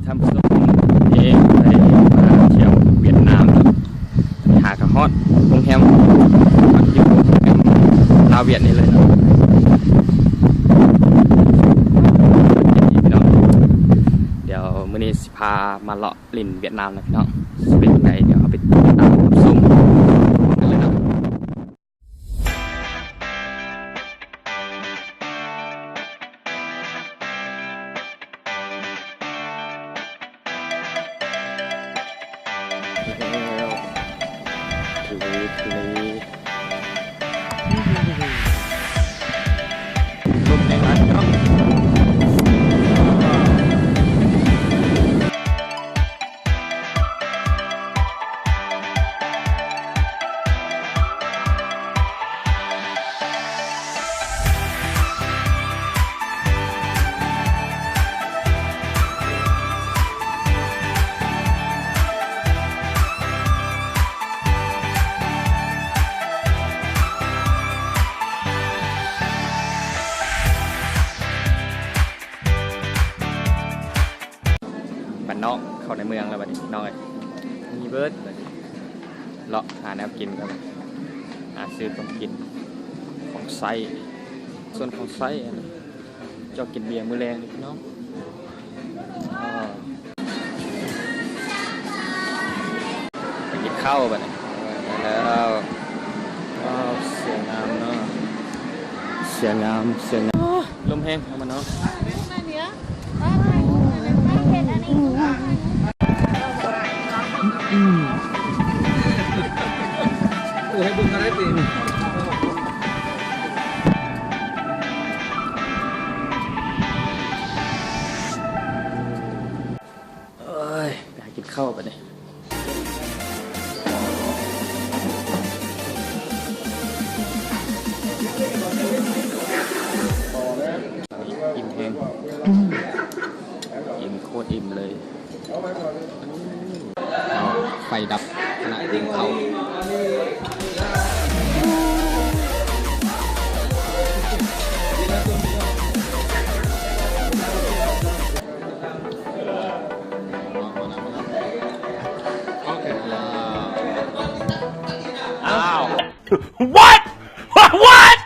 ທ່ານຜູ້ຊົມ ເອ ໄດ້ມາທ່ຽວຫວຽດນາມເນາະ ຫາກະຮອດໂຮງແຮມ ຢູ່ໂຮງແຮມລາວຫວຽດນີ້ເລີຍເນາະ ພີ່ນ້ອງ. ດຽວມື້ນີ້ຊິພາມາເລາະຫຼິ້ນຫວຽດນາມນະພີ່ນ້ອງ ຊິເປັນຈັ່ງໃດ ດຽວເຮົາໄປຕິດຕາມຮັບຊົມກັນເລີຍເນາະ. ເຖິງ ເຖິງ ລົມແຮງຫຼາຍເນາະ. ບ້ານນອກເຂົ້າໃນເມືອງແລ້ວບັດນີ້ ນ້ອງເອີຍ ມີເບິດບັດນີ້ ເລາະຫາແນວກິນກ່ອນ ຫາຊື້ຂອງກິນ ຂອງໃຊ້ ສ່ວນຂອງໃຊ້ ເຈົ້າກິນເບຍມື້ແລງນີ້ພີ່ນ້ອງ ໄປກິນເຂົ້າບັດນີ້ ໄດ້ແລ້ວ. ວ້າວ ສວຍງາມເນາະ ສວຍງາມ ສວຍງາມ. ລົມແຮງເນາະ ມັນເນາະ. ໂອ້ຍ ໄປຫາກິນເຂົ້າບັດນີ້ ອີ່ມແຮງ ອີ່ມ ໂຄດອີ່ມເລີຍ. ອ້າວ ໄຟດັບຂະນະກິນເຂົ້າ. ອ້າວ What? What?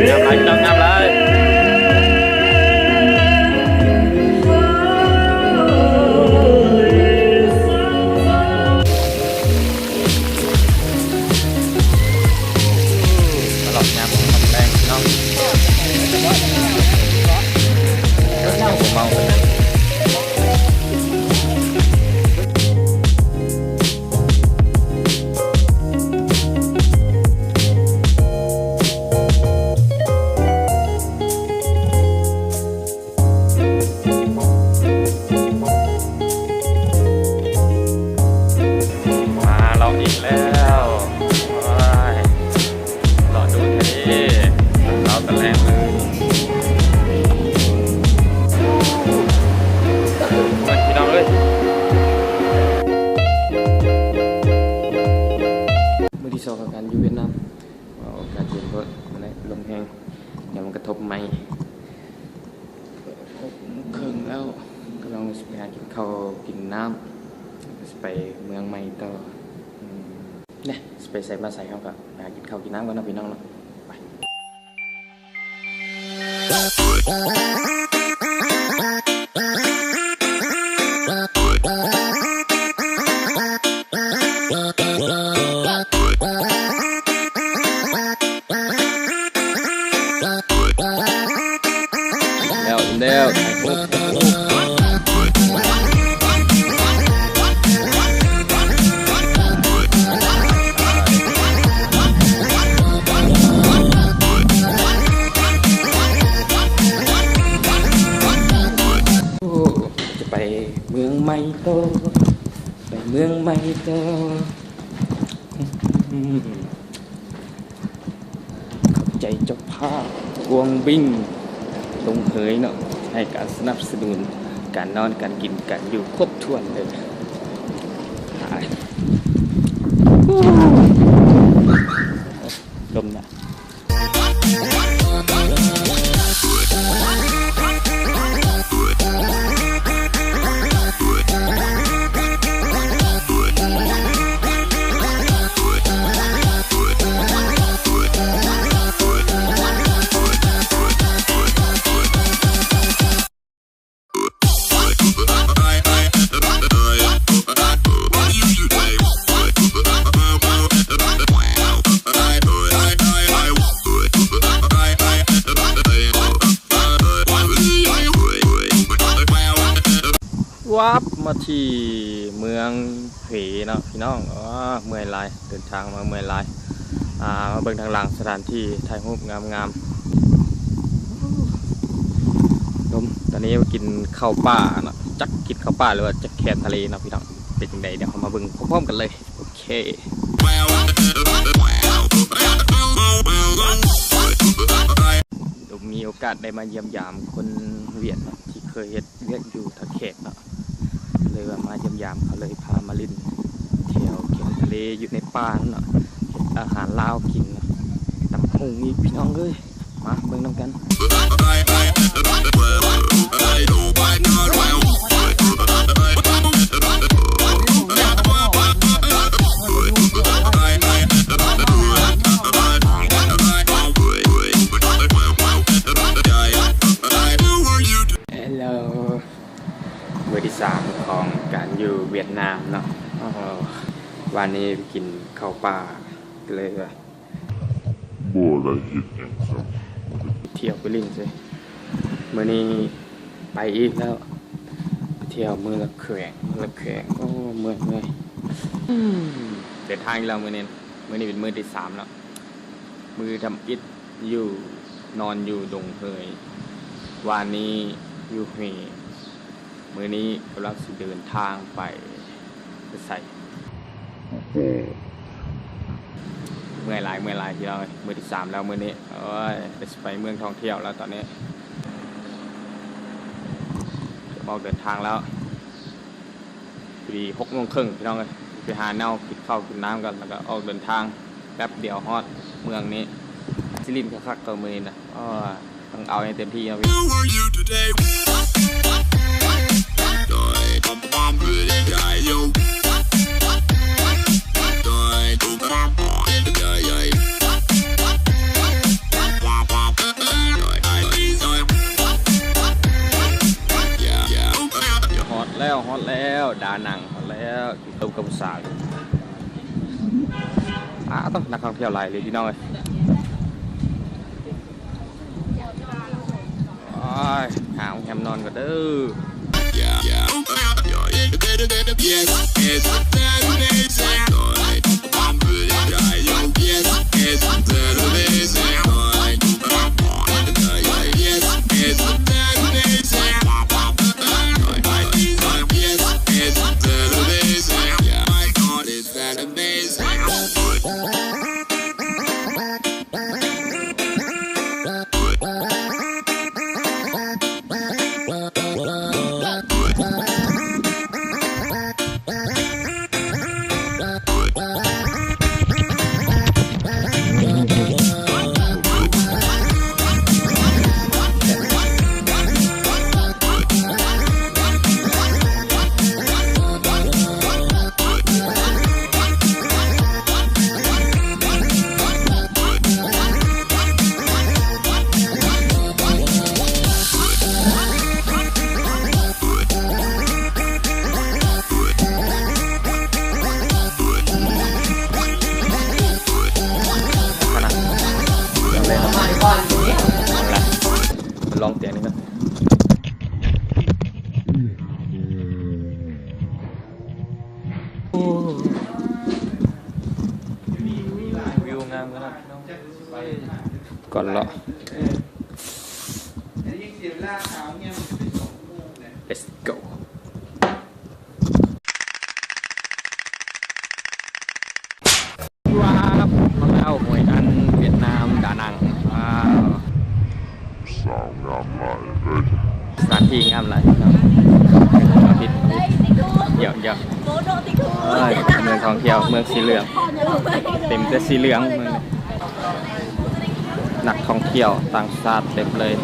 ງາມຫຼາຍ ພີ່ນ້ອງ ງາມຫຼາຍ. ຕະຫຼອດຍາມຄ່ຳແລງເນາະ ເມົາປານໃດ. ມາເລາະອີກແລ້ວ ໂອ້ຍ ເລາະດູເທເດ ເລາະຕະແລງເລີຍ ພີ່ນ້ອງເອີຍ. ມື້ທີສອງຂອງການຢູ່ຫວຽດນາມ ເວົ້າອາກາດເຢັນໂພດ ມື້ນີ້ລົມແຮງ ດຽວມັນກະທົບໄໝ. ຫົກໂມງເຄິ່ງແລ້ວ ກຳລັງຊິໄປຫາກິນເຂົ້າກິນນ້ຳ ຊິໄປເມືອງໃໝ່ຕໍ່ ອືມ ເດ້ ຊິໄປໃສມາໃສ ເຮົາກະໄປຫາກິນເຂົ້າກິນນ້ຳກ່ອນເນາະ ພີ່ນ້ອງເນາະ ໄປ. ແລ້ວ ໂອ້ ຈະໄປເມືອງໃໝ່ຕໍ່ ໄປເມືອງໃໝ່ຕໍ່. ຂອບໃຈເຈົ້າພາບກວາງບິງດົງເຫີຍເນາະ ໃຫ້ການສະໜັບສະໜູນການນອນ ການກິນ ການຢູ່ຄົບຖ້ວນເລີຍ. ຕາຍ ລົມນະ. ວັບມາທີ່ເມືອງເພເນາະພີ່ນ້ອງ. ເອີ ເມື່ອຍຫຼາຍ ເດີນທາງມາເມື່ອຍຫຼາຍ. ອ່າ ມາເບິ່ງທາງຫຼັງ ສະຖານທີ່ຖ່າຍຮູບງາມໆ. ລົມ ຕອນນີ້ມາກິນເຂົ້າປ່າເນາະ ຈັກກິນເຂົ້າປ່າ ຫຼືວ່າຈັກແຄມທະເລເນາະພີ່ນ້ອງ. ເປັນຈັ່ງໃດ ດຽວເຮົາມາເບິ່ງພ້ອມໆກັນເລີຍ. ໂອເຄ ມີໂອກາດໄດ້ມາຢ້ຽມຢາມຄົນຫວຽດເນາະ ທີ່ເຄີຍເຮັດວຽກຢູ່ທ່າແຂກເນາະ ເລີຍວ່າມາຢ້ຽມຢາມເຂົາ ເລີຍພາມາຫຼິ້ນທ່ຽວແຄມທະເລຢູ່ໃນປ່າເນາະ ເຮັດອາຫານລາວກິນເນາະ ຕຳບັກຫຸ່ງອີກ ພີ່ນ້ອງເອີຍ. ມາເບິ່ງນຳກັນ. ເຮລໂລ ມື້ທີສາມຂອງການຢູ່ຫວຽດນາມເນາະ. ໂອ້ໂຫ ວານນີ້ໄປກິນເຂົ້າປ່າ ກໍເລີຍວ່າ ບໍ່ໄດ້ເຮັດຫຍັງຊ້ຳ ທ່ຽວໄປຫຼິ້ນຊື່. ມື້ນີ້ໄປອີກແລ້ວ ໄປທ່ຽວມື້ລະແຂວງ ມື້ລະແຂວງ. ໂອ້ ເມື່ອຍ ເມື່ອຍ. ອືມ ເດີນທາງອີກແລ້ວມື້ນີ້ ມື້ນີ້ເປັນມື້ທີສາມແລ້ວ. ມື້ທຳອິດຢູ່ ນອນຢູ່ດົງເຫີຍ, ວານນີ້ຢູ່ເຮ, ມື້ນີ້ກຳລັງຊິເດີນທາງໄປ ໄປໃສ? ເມື່ອຍຫຼາຍ ເມື່ອຍຫຼາຍ ພີ່ນ້ອງເອີຍ. ມື້ທີສາມແລ້ວມື້ນີ້. ໂອ້ຍ ໄດ້ຊິໄປເມືອງທ່ອງທ່ຽວແລ້ວຕອນນີ້. ອອກເດີນທາງແລ້ວ. ພໍດີຫົກໂມງເຄິ່ງ ພີ່ນ້ອງເອີຍ. ໄປຫາແນວກິນເຂົ້າກິນນ້ຳກ່ອນ ແລ້ວກໍອອກເດີນທາງ. ແປັບດຽວຮອດເມືອງນີ້. ຊິຫຼິ້ນຄັກໆ ກໍມື້ນີ້ນະ. ອໍ ຕ້ອງເອົາໃຫ້ເຕັມທີ່ເນາະ. ຮອດແລ້ວ ຮອດແລ້ວ ດານັງ ຮອດແລ້ວ. ເຕີມກັບຜູ້ສາວ. ອ້າ ຕ້ອງ ນັກທ່ອງທ່ຽວຫຼາຍເລີຍ ພີ່ນ້ອງເອີຍ. ໂອ້ຍ ຫາໂຮງແຮມນອນກ່ອນເດີ. ລອງແຕງນີ້ກ່ອນ. ວິວງາມຂະໜາດພີ່ນ້ອງ. ກ່ອນເລາະ ເລັດໂກ. ວ້າວ ມາແລ້ວ ຫ້ວຍອັນ ຫວຽດນາມ ດານັງ. ວ້າວ ສາວງາມຫຼາຍເລີຍ. ສະຖານທີ່ງາມຫຼາຍເນາະ. ຜິດ ຜິດ ດຽວ ດຽວ ເອີຍ ເມືອງທ່ອງທ່ຽວ ເມືອງສີເຫຼືອງ ເຕັມແຕ່ສີເຫຼືອງ. ເມືອງນີ້ ນັກທ່ອງທ່ຽວຕ່າງຊາດເຕັມເລີຍ.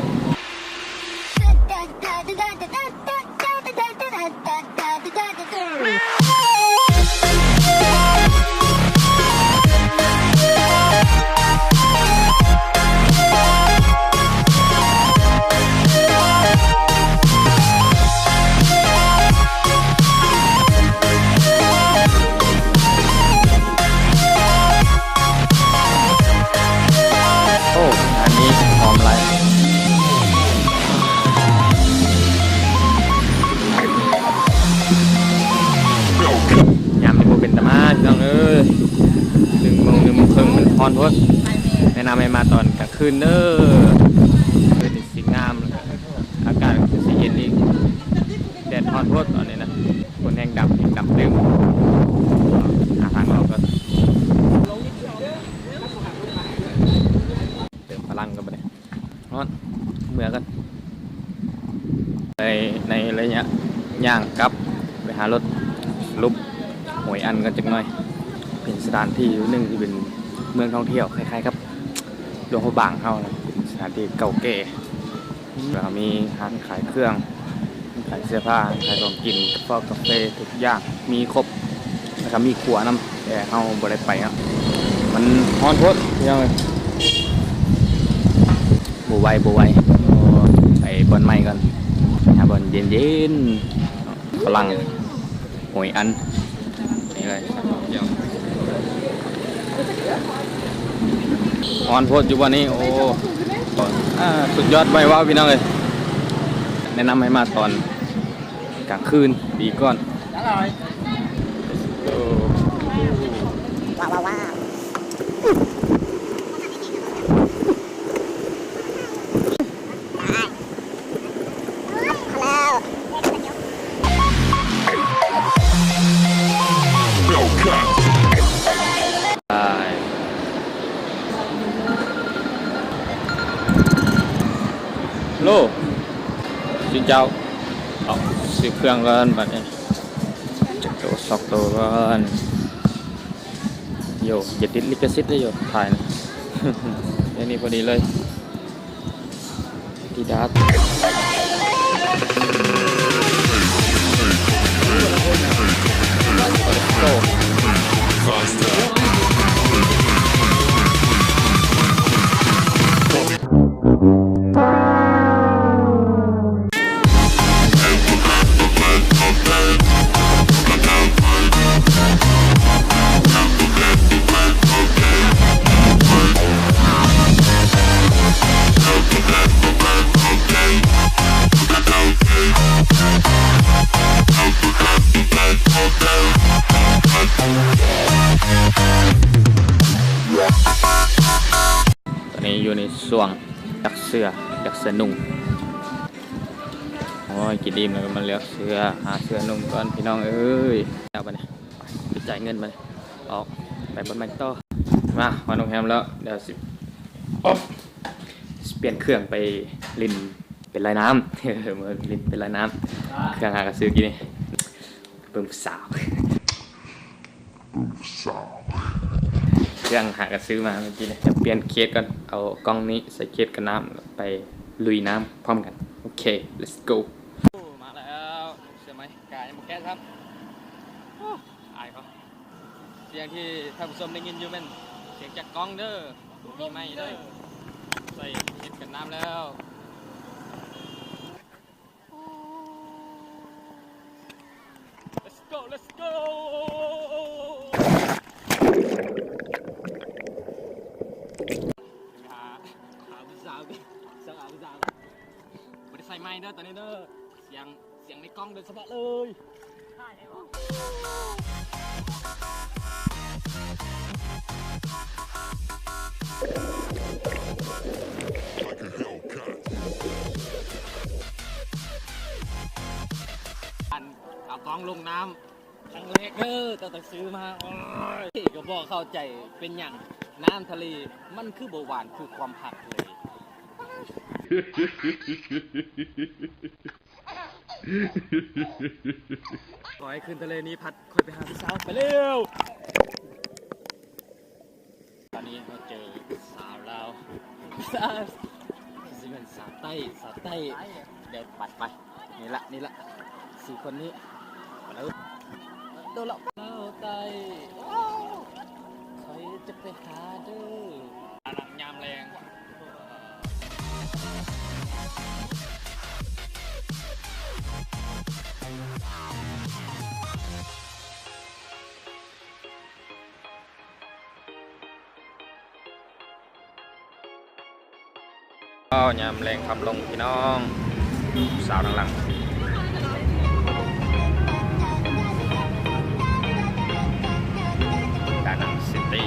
ໂອ້ ອັນນີ້ຫອມຫຼາຍ. ຍາມນີ້ບໍ່ເປັນຕາມາ ພີ່ນ້ອງເອີຍ. ໜຶ່ງໂມງ ໜຶ່ງໂມງເຄິ່ງ ມັນຮ້ອນໂພດ. ແນະນຳໃຫ້ມາຕອນກາງຄືນເດີ ຄືນນີ້ຊິງາມ ແລ້ວກະອາກາດກໍຊິເຢັນອີກ. ແດດຮ້ອນໂພດຕອນນີ້ນະ. ຄົນແຮ່ງດຳ ແຮ່ງດຳຕື່ມ. ຫາທາງອອກກ່ອນ. ເຕີມພະລັງກ່ອນບັດນີ້. ຮອດ ເມືອກ່ອນ. ໃນ ໃນໄລຍະຍ່າງກັບໄປຫາລົດ ສະຫຼຸບ ໂຫຍອັນກັນຈັກໜ່ອຍ. ເປັນສະຖານທີ່ຢູ່ໜຶ່ງທີ່ເປັນເມືອງທ່ອງທ່ຽວ ຄ້າຍໆກັບຫຼວງພະບາງເຮົານະ. ເປັນສະຖານທີ່ເກົ່າແກ່ ແລ້ວກໍມີຮ້ານຂາຍເຄື່ອງ ຮ້ານຂາຍເສື້ອຜ້າ ຮ້ານຂາຍຂອງກິນ ພວກກາເຟ ທຸກຢ່າງມີຄົບ. ແລ້ວກໍມີຄົວນຳ ແຕ່ເຮົາບໍ່ໄດ້ໄປເນາະ ມັນຮ້ອນໂພດ ພີ່ນ້ອງເອີຍ. ບໍ່ໄຫວ ບໍ່ໄຫວ ໄປບ່ອນໃໝ່ກ່ອນ ໄປຫາບ່ອນເຢັນໆ. ຝຣັ່ງ ໂຫຍອັນ ນີ້ເລີຍ ຮ້ອນໂພດຢູ່ບ່ອນນີ້. ໂອ້ ອ່າ ສຸດຍອດ ໄວວາວ ພີ່ນ້ອງເອີຍ. ແນະນຳໃຫ້ມາຕອນກາງຄືນດີກ່ອນ. ວ້າວ ວ້າວ ວ້າວ. ໂລ ຊິເຈົ້າ ເອົາ ຊື້ເຄື່ອງກ່ອນບັດນີ້ ຈັກໂຕສອງໂຕກ່ອນ. ໂຢ ຢ່າຕິດລິຂະສິດເດີໂຢ ຖ່າຍນະ ອັນນີ້ພໍດີເລີຍ. ອາດິດາສ ຕອນນີ້ຢູ່ໃນຊ່ວງ ເລືອກເສື້ອ ເລືອກເສື້ອນຸ່ງ. ໂອ້ຍ ກິນອີ່ມແລ້ວກໍມາເລືອກເສື້ອ ຫາເສື້ອນຸ່ງກ່ອນ ພີ່ນ້ອງເອີຍ. ແລ້ວບັດນີ້ ໄປ ໄປຈ່າຍເງິນ ບັດນີ້ອອກໄປບ່ອນໃໝ່ຕໍ່. ມາຮອດໂຮງແຮມແລ້ວ ດຽວຊິ ໂອບ ຊິປ່ຽນເຄື່ອງໄປຫຼິ້ນ ເປັນລອຍນ້ຳ ເອີ ເປັນລອຍນ້ຳ. ເຄື່ອງຫາກະຊື້ກີ້ນີ້ ເບິ່ງຜູ້ສາວ ເບິ່ງຜູ້ສາວ. ເຄື່ອງຫາກະຊື້ມາເມື່ອກີ້ນີ້ ຈະປ່ຽນເຄສກ່ອນ ເອົາກ່ອງນີ້ໃສ່ເຄສກັນນ້ຳ ໄປລຸຍນ້ຳພ້ອມກັນ. ໂອເຄ ເລັດໂກ. ໂອ້ ມາແລ້ວ ເສື້ອໃໝ່ ກາຍັງບໍ່ແກະຊ້ຳ. ໂອ້ ອາຍເຂົາ. ສຽງທີ່ທ່ານຜູ້ຊົມໄດ້ຍິນຢູ່ແມ່ນສຽງຈາກກ້ອງເດີ ບໍ່ມີໄມເດີ. ໃສ່ເຄສກັນນ້ຳແລ້ວ. ເລັດໂກ ເລັດໂກ. ຫາ ຫາຜູ້ສາວ ຊອກຫາຜູ້ສາວ. ບໍ່ໄດ້ໃສ່ໄມເດີຕອນນີ້ເດີ ສຽງ ສຽງໃນກ້ອງໂດຍສະເພາະເລີຍ. ອັນເອົາກ້ອງລົງນ້ຳ ຄັ້ງແລກເດີ ຕັ້ງແຕ່ຊື້ມາ ໂອ້ຍ ກໍບໍ່ເຂົ້າໃຈເປັນຫຍັງນ້ຳທະເລມັນຄືບໍ່ຫວານຄືຄວາມຮັກເລີຍ. ຂໍໃຫ້ຄືນທະເລນີ້ພັດຂ້ອຍໄປຫາຜູ້ສາວ ໄປເລັວ. ຕອນນີ້ເຮົາເຈີສາວລາວ ສາວ ຊິເປັນສາວໃຕ້ ສາວໃຕ້ ດຽວປັດໄປ ນີ້ລະ ນີ້ລະ ສີ່ຄົນນີ້ ມາເລີຍ ໂດນລະ ສາວໃຕ້ ຂ້ອຍຈະໄປຫາເດີ ຍາມແລງ. ອ້າວ ຍາມແລງຄ່ຳລົງພີ່ນ້ອງ ສາວທາງຫຼັງ ດານັງຊິຕີ.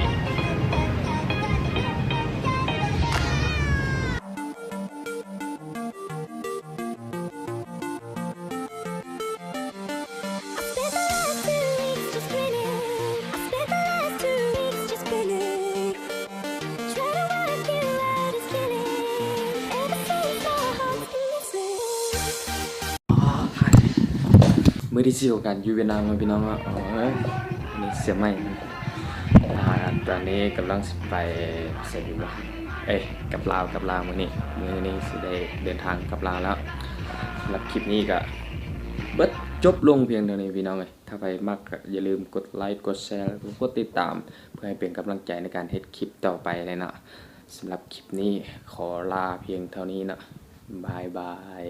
ມື້ທີສີ່ຂອງການຢູ່ຫວຽດນາມເນາະພີ່ນ້ອງເນາະ ໂອ້ຍ ອັນນີ້ເສຍໃໝ່ ອ່າ ຕອນນີ້ກຳລັງຊິໄປໃສດີວະ ເອີຍ ກັບລາວ ກັບລາວ ມື້ນີ້ ມື້ນີ້ຊິໄດ້ເດີນທາງກັບລາວແລ້ວ. ສຳລັບຄລິບນີ້ກໍເບິດ ຈົບລົງພຽງເທົ່ານີ້ພີ່ນ້ອງເອີຍ ຖ້າໃຜມັກກໍຢ່າລືມກົດໄລ ກົດແຊ ແລະ ກົດຕິດຕາມ ເພື່ອໃຫ້ເປັນກຳລັງໃຈໃນການເຮັດຄລິບຕໍ່ໄປເລີຍເນາະ. ສຳລັບຄລິບນີ້ຂໍລາພຽງເທົ່ານີ້ເນາະ ບາຍບາຍ.